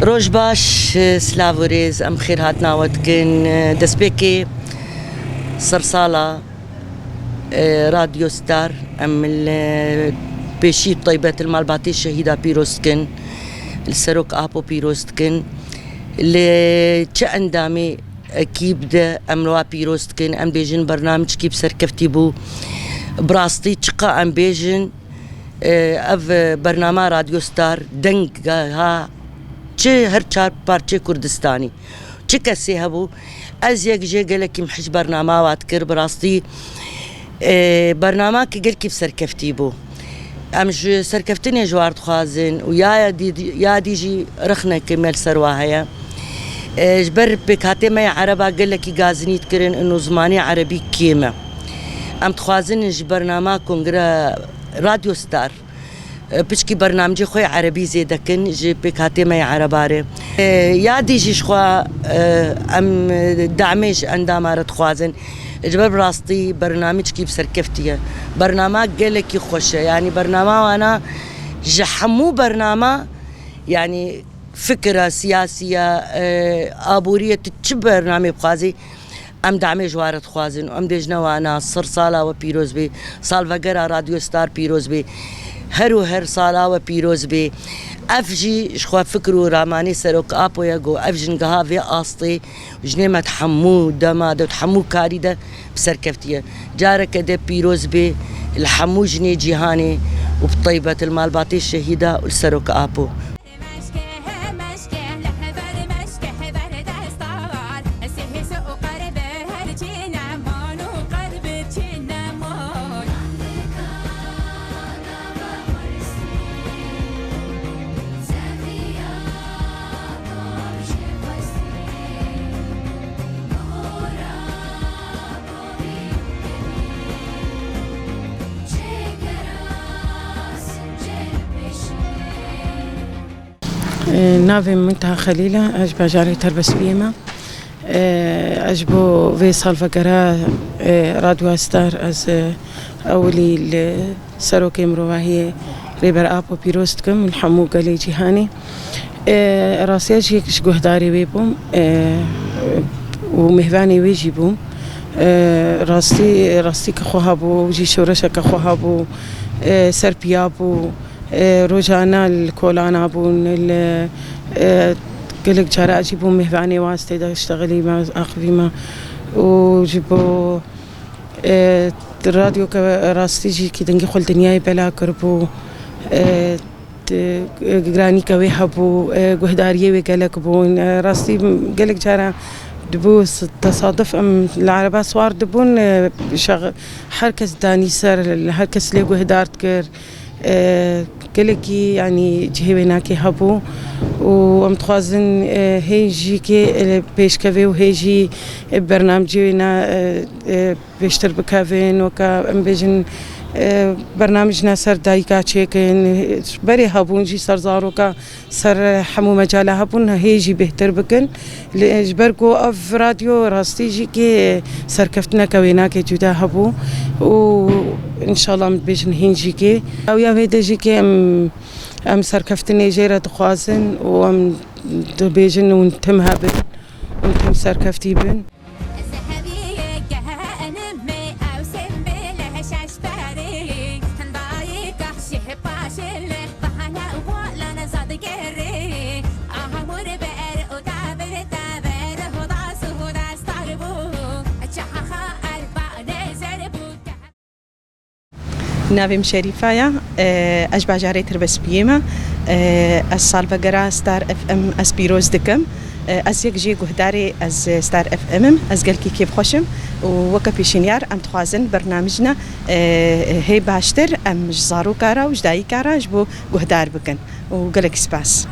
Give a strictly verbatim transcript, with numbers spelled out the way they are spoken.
Roj baş, silav û rêz, em xêr hatina we dikin. Destpêkê sersala e, Radyo Star, em li pêşî taybet li malbatê şehîda pîroz dikin, li Serok Apo pîroz dikin, li çi endamê ekîb de em li wa pîroz dikin, em bêjin bernamijkî bi serkeftî bû. Bi rastî çiqa em bêjin, e, ev bernama Radyo Star denga çi her çar parçê Kurdistanî. Çi kesê hebû, ez yek jê gelekî min hîç bernama wa dikir, bi rastî, e, bernama ki gelkî bi serkeftî bû. Em ji serkeftinê ji war dixwazin û ya, ya dî, ya dî jî rexneke me li ser wa heye. E, ji ber pêkhatê me ya ereba gelekî gazinî dikirin û zimanê erebî kêm e. Em dixwazin ji bernama Kongre Radyo Star, e, piçkî bernamecê xwe yê erebî zêde kin ji pêkhatê me yê erebarê. E, ya dî jî ji xwe, e, em, e, damê ji endama re dixwazin. Ji ber bi rastî bernamecekî bi serkeftî ye. Bernama gelekî xweş e. Yanî bernama wana ji hemû bernama, yanî fikira siyasî ye, e, aborî ye, tu çi bernamê bixwazî, em damê ji wa re dixwazin û em dêjine wana, sir sala we pîroz bê, salvegera Radyo Star pîroz bê, her û her sala we pîroz bê. Ev jî ji xwe fikir û ramanê Serok Apo ye, got, ev jin giha vê astê, jinê me di hemû dema de, di hemû karî de bi serkeftî ye. Careke de pîroz bê li hemû jinê cîhanê û bi taybet li malbatê şehîda û li Serok Apo. Navê min Taha Xelîl e, ez ji bajarê Terbespiyê me. Ez ji bo vê salvegera Radyo Star ez ewilî li serokê mirovahiyê Rêber Apo pîroz dikim, li hemû gelê cîhanê. Rastiya jî yek ji guhdarê wê bûm û mêvanê wê jî bûm. Rastî, rastî ki xwe hebû, jî şoreşeke xwe hebû, serpiya bû. E, rojane li kolana bûn, li, e, gelek cara ez jî bûm mêvanê wan, stêda ştexilî me, axivî me û ji bo, e, radyoke rastî jî ki dengê xwe li dinyayê bela kiribû, e, t-, e, giranîke wê hebû, e, guhdariyê wê gelek bûn. E, rastî gelek cara dibû s-, tesaduf em li ereba siwar dibûn, e, şex-, her kes danî ser, her kes lê guhdar dikir. E, gelekî, yanî cihê wênakê hebû û em dixwazin, e, hê jî kê, e, pêşkevê û hê jî, e, bernamecê wêna, e, e, pêştir bikevin, weke em bêjin, e, bernamecna ser dayika çêkin. Berê hebûn jî ser zaroka ser hemû mecala hebûn, hê jî bêhtir bikin. Li, ji ber ku ev radyo rastî jî kê serkeftineke wênakê cuda hebû û înşallah em dibêjin hîn jî kê. Ew ya vê de jî kê em, em serkeftinê jê re dixwazin û em dibêjin hûn tim hebin, hûn tim serkeftî bin. Navê min Şerîfa ye. E, ez ji bajarê Tirbespiyê me. E, ez salvegera Star F M ez pîroz dikim. E, ez yek jê guhdarê ez Star F M im. Ez gelkî kêfxweş im û weke pêşînyar em dixwazin bernamijna, e, hê baştir em ji zaroka re û ji dayika re ji bo guhdar bikin. û gelek spas.